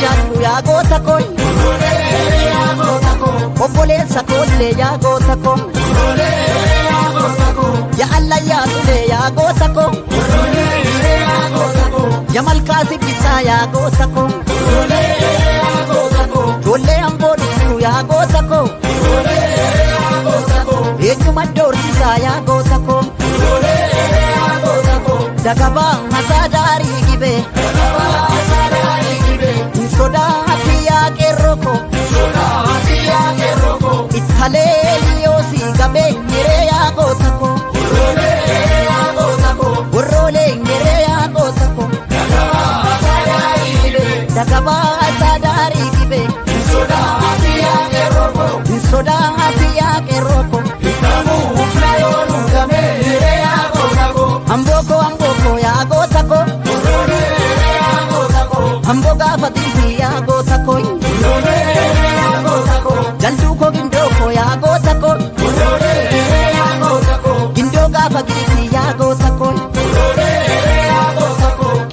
jaallu yaa goota koo. Obboleessa koollee yaa goota koo. Yaa allayyaa tulee yaa goota koo. Yaa malkaa sibisaa yaa goota koo. Ijoollee amboo dhufuu yaa goota koo. Eenyuma doorsisaa yaa goota koo. Dagabaa masaa daarii gibee. Hin sodaati yaa qeerroo koo. Ittalee liyoosii gabee yeree yaa goota koo. Warroolee yeree yaa goota koo. Dagabaa masaa daarii gibee. Hin sodaati yaa qeerroo koo. Amboo koo amboo koo yaa goota koo. Amboo gaafa dintii yaa goota koo. Jalduu koo gindoo koo yaa goota koo. Gindoo gaafa giitii yaa goota koo.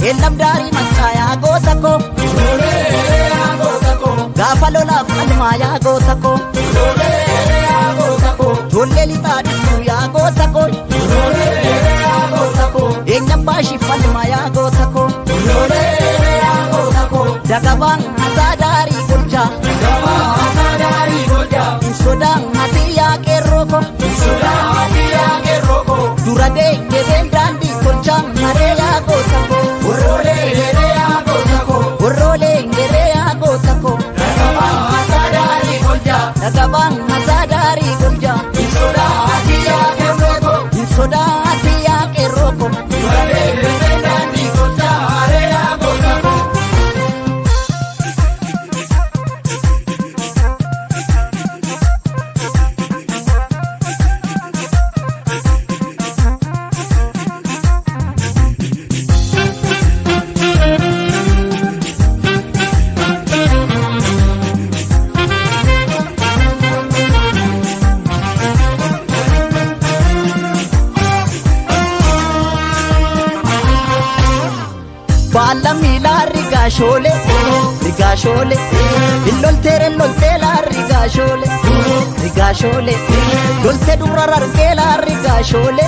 Qeellam daarii maccaa yaa goota koo. Gaafa lolaaf qalmaa yaa goota koo. Ijoollee lixaa dhufuu yaa goota koo. Eenyaan baashiif falmaa yaa goota koo. Dagabaan masaa daarii golchaa. Hin sodaan ati yaa qeerroo koo. Dura deegebeen daandii tolchaa maree yaa goota koo. Warroolee geree yaa goota koo. Dagabaan masaa daarii golchaa. Hin sodaati yaa qeerroo koo. Baala miilaa rigaashoolee rigaashoolee illolteere lolteelaa rigaashoolee rigaashoolee loltee dura rargeelaa rigaashoolee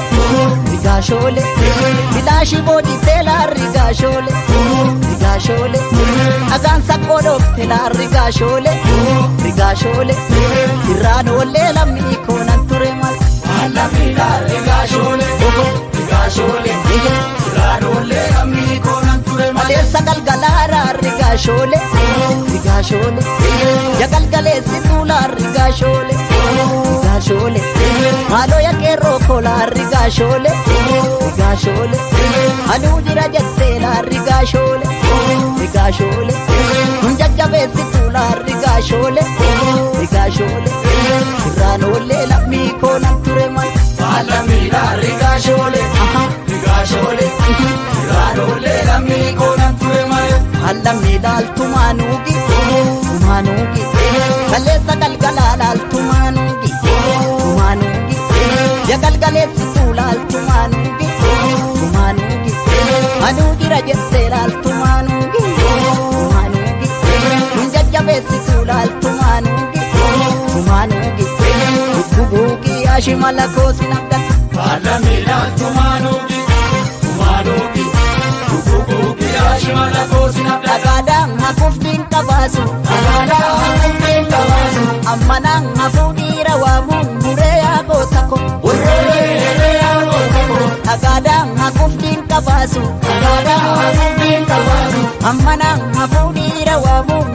rigaashoolee bilaashii booditeelaa rigaashoolee rigaashoolee dhagaan saqqoo dhoofteelaa rigaashoolee rigaashoolee sirraan oollee lammii koonan ture mal. Baala miilaa rigaashoolee rigaashoolee sirraan oollee lammii koonan ture malee. Maleessa galgalaaraa rigaashoolee rigaashoolee ya galgaleessi tuulaa rigaashoolee rigaashoolee maaloo ya qeerroo koolaa rigaashoolee rigaashoolee anuu jira jetteelaa rigaashoolee rigaashoolee nun jajjabeessi tuulaa rigaashoolee rigaashoolee sirraan oollee lammii koonan ture mal. Baala miilaa rigaashoolee rigaashoolee sirraan oollee lammii koonan ture malee. Allamni laaltumaanuugi tumaanuugi kaleessa galgalaa laaltumaanuugi tumaanuugi ya galgaleessituu laaltumaanuugi tumaanuugi anuu jira jettee laaltumaanuugi tumaanuugi nun jajjabeessituu laaltumaanuugi tumaanuugi dhukkubuugi ashimala koosin abdata. Baala miilaa tumaanuugi tumaanuugi dhukkubuugi ashimala koosin abdata. Dhagaadhaan hafuuftiin qabaasu. Dhagaadhaan hafuuftiin qabaasu. Ammanaan hafuu dhiira waamuun muree yaa goota ko. Warroolee yeree yaa goota koo. Dhagaadhaan hafuuftiin qabaasu. Dhagaadhaan hafuuftiin qabaasu. Ammanaan hafuu dhiira waamuun